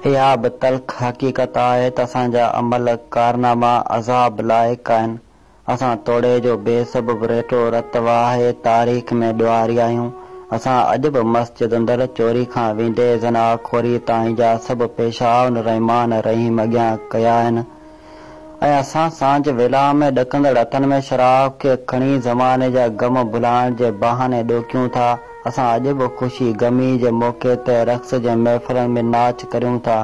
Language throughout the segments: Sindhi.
اها به تلخ حقيقت آهي ته اسان جا عمل ڪارناما عذاب لائق آهن. اسان توڙي جو بي سبب ريٽو رت وهائي تاريخ ۾ ڏوهاري آهيون. اسان اڄ به مسجد اندر چوري کان ويندي زنا خوري تائين جا سڀ پيشا ان رحمان رحيم اڳيان ڪيا آهن. ۽ اسان سانجهه ويلا ۾ ڏڪندڙ هٿن ۾ شراب کي کڻي زماني جا غم ڀلائڻ جي بهاني ڏوڪيون ٿا. اسان اڄ به خوشي غمي جي موقعي تي رقص جي محفلن ۾ ناچ ڪريون ٿا.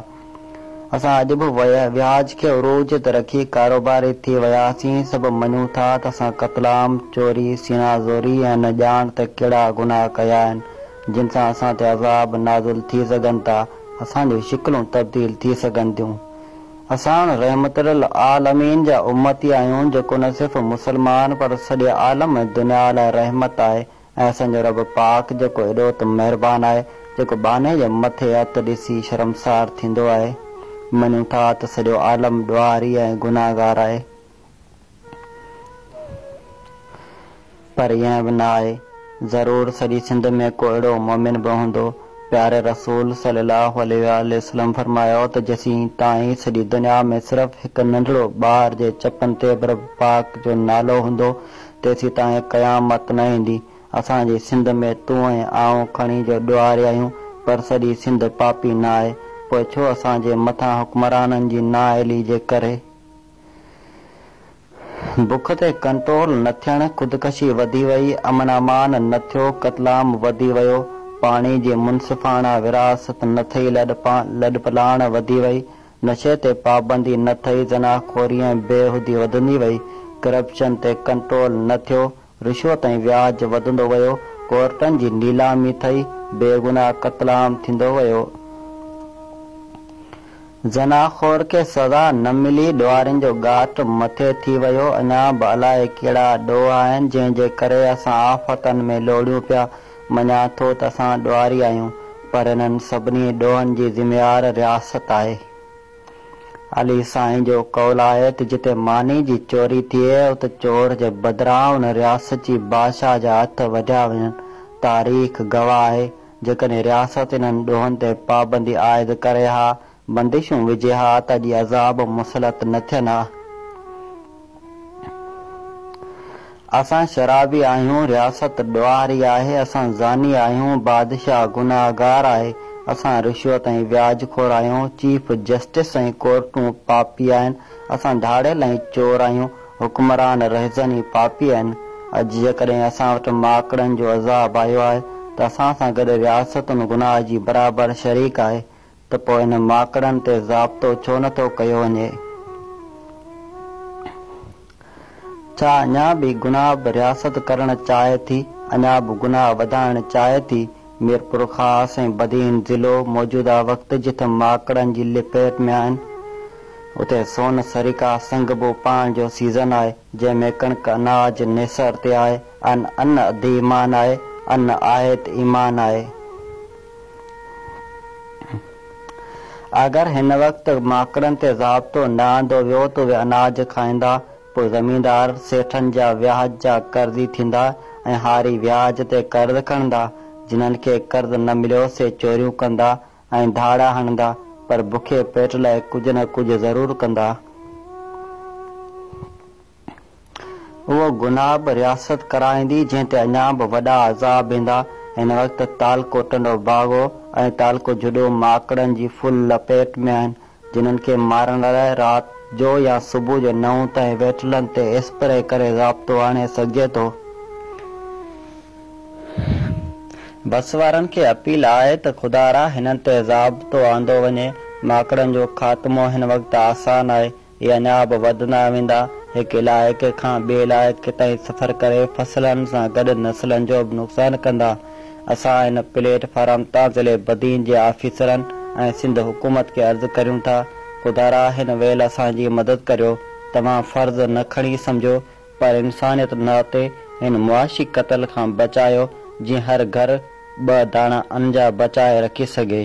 اسان اڄ به وياج کي عروج تي رکي ڪاروباري ٿي وياسين. سڀ مڃون ٿا ته اسان قتلام، چوري، سينا زوري ۽ نه ڄاڻ ته ڪهڙا گناهه ڪيا آهن، جن سان اسان تي عذاب نازل ٿي سگهن ٿا، اسان جون شڪلون تبديل ٿي سگهن ٿيون. اسان رحمت للعالمين جا امتي آهيون جيڪو نه صرف مسلمان پر سڄي عالم ۽ دنيا لاء رحمت آهي ۽ اسان جو رب پاڪ جيڪو ايڏو ته مهربان آهي جيڪو ٻانهي جي مٿي هٿ ڏسي شرمسار ٿيندو آهي. مڃون ٿا ته سڄو عالم ڏوهاري ۽ گنهگار آهي. پر ائين به نه آهي. ضرور سڄي سنڌ ۾ ڪو اهڙو مؤمن به هوندو. پياري رسول صلي الله عليه واٰله وسلم فرمايو ته جيسين تائين سڄي دنيا ۾ صرف هڪ ننڍڙو ٻار جي چپن تي به رب پاڪ جو نالو هوندو تيسين تائين قيامت نه ايندي. اسان جي سنڌ ۾ تون ۽ آئون کڻي جو ڏوهاري آهيون پر سڄي سنڌ پاپي نه آهي. پوء ڇو اسان جي مٿان حڪمرانن جي نااهلي جي ڪري. بک تي ڪنٽرول نه ٿيڻ، خودڪشي وڌي وئي، امن امان نه ٿيو، قتلام وڌي ويو، پاڻي جي منصفاڻه ورهاست نه ٿئي، لڏپلاڻ وڌي وئي، نشي تي پابندي نه ٿئي، زناخوري ۽ بيهودي وڌندي وئي، ڪرپشن تي ڪنٽرول نه ٿيو، رشوت ۽ وياج وڌندو ويو، ڪورٽن جي نيلامي ٿئي، بيگناهه قتلام ٿيندو ويو. زناخور کي سزا نه ملي، ڏوهارين جو ڳاٽ مٿي ٿي ويو، اڃا به الائي ڪهڙا ڏوهه آهن، جنهن جي ڪري اسان آفتن ۾ لوڙهيون پيا، مڃان ٿو ته اسان ڏوهاري آهيون، پر انهن سڀني ڏوهن جي ذميوار رياست آهي. علي سائين جو قول آهي ته جتي ماني جي چوري ٿئي، ات چور جي بدران ان رياست جي بادشاهه جا هٿ وڍيا وڃن، تاريخ گواهه آهي جيڪڏهن رياست انهن ڏوهن تي پابندي عائد ڪري ها، بندشون وجهي ها ته اڄ عذاب مسلط نه ٿين ها. اسان شرابي آهيون، رياست ڏوهاري آهي، اسان زاني آهيون، بادشاهه گنهگار آهي، اسان رشوت ۽ وياج خور آهيون، چيف جسٽس ۽ ڪورٽون پاپي آهن، اسان ڌاڙيل ۽ چور آهيون، حڪمران رهزن ئي پاپي آهن. اڄ جيڪڏهن اسان وٽ ماڪڙن جو عذاب آيو آهي ته اسان سان گڏ رياست ان گناهه جي برابر شريڪ آهي ته پوء ان ماڪڙن تي ضابطو ڇو نه ٿو ڪيو وڃي؟ ڇا اڃا به گناهه به رياست ڪرڻ چاهي ٿي؟ اڃا به گناهه وڌائڻ چاهي ٿي؟ ميرپورخاص ۽ بدين ضلعو موجوده وقت جت ماڪڙن جي لپيٽ ۾ آهن، اتي سون سريکا سنگ به اپائڻ جو سيزن آهي، جنهن ۾ ڪڻڪ اناج نيسر تي آهي، ان ان اڌ ايمان آهي، ان آهي ته ايمان آهي. اگر هن وقت ماڪڙن تي ضابطو نه آندو ويو ته اهي اناج کائيندا، پوء زميندار سيٺن جا وياج جا قرضي ٿيندا ۽ هاري وياج تي قرض کڻندا، جنھن کي قرض نه مليو سي چوريون ڪندا ۽ ڌاڙا هڻندا، پر بکي پيٽ لاء ڪجهه نه ڪجهه ضرور ڪندا. اهو گناهه به رياست ڪرائيندي، جنهن تي اڃا به وڏا عذاب ايندا. هن وقت تعلقو ٽنڊو باگو ۽ تعلقو جهڏو ماڪڙن جي فل لپيٽ ۾ آهن، جنھن کي مارڻ لاء رات جو يا صبح جو نئون تائين ويٺلن تي اسپري ڪري ضابطو آڻي سگهجي ٿو. بس وارن کي اپيل آهي ته خدارا هنن تي ضابطو آندو وڃي، ماڪڙن جو خاتمو هن وقت آسان آهي، اهي اڃا به وڌندا ويندا، هڪ علائقي کان ٻئي علائقي تائين سفر ڪري فصلن سان گڏ نسلن جو به نقصان ڪندا. اسان هن پليٽ فارم تان ضلعي بدين جي آفيسرن ۽ سنڌ حڪومت کي عرض ڪريون ٿا خدارا هن ويل اسان جي مدد ڪريو، توهان فرض نه کڻي سمجهو پر انسانيت ناتي هن معاشي قتل کان بچايو جيئن هر گهر ٻه داڻا ان جا بچائي رکي سگهي.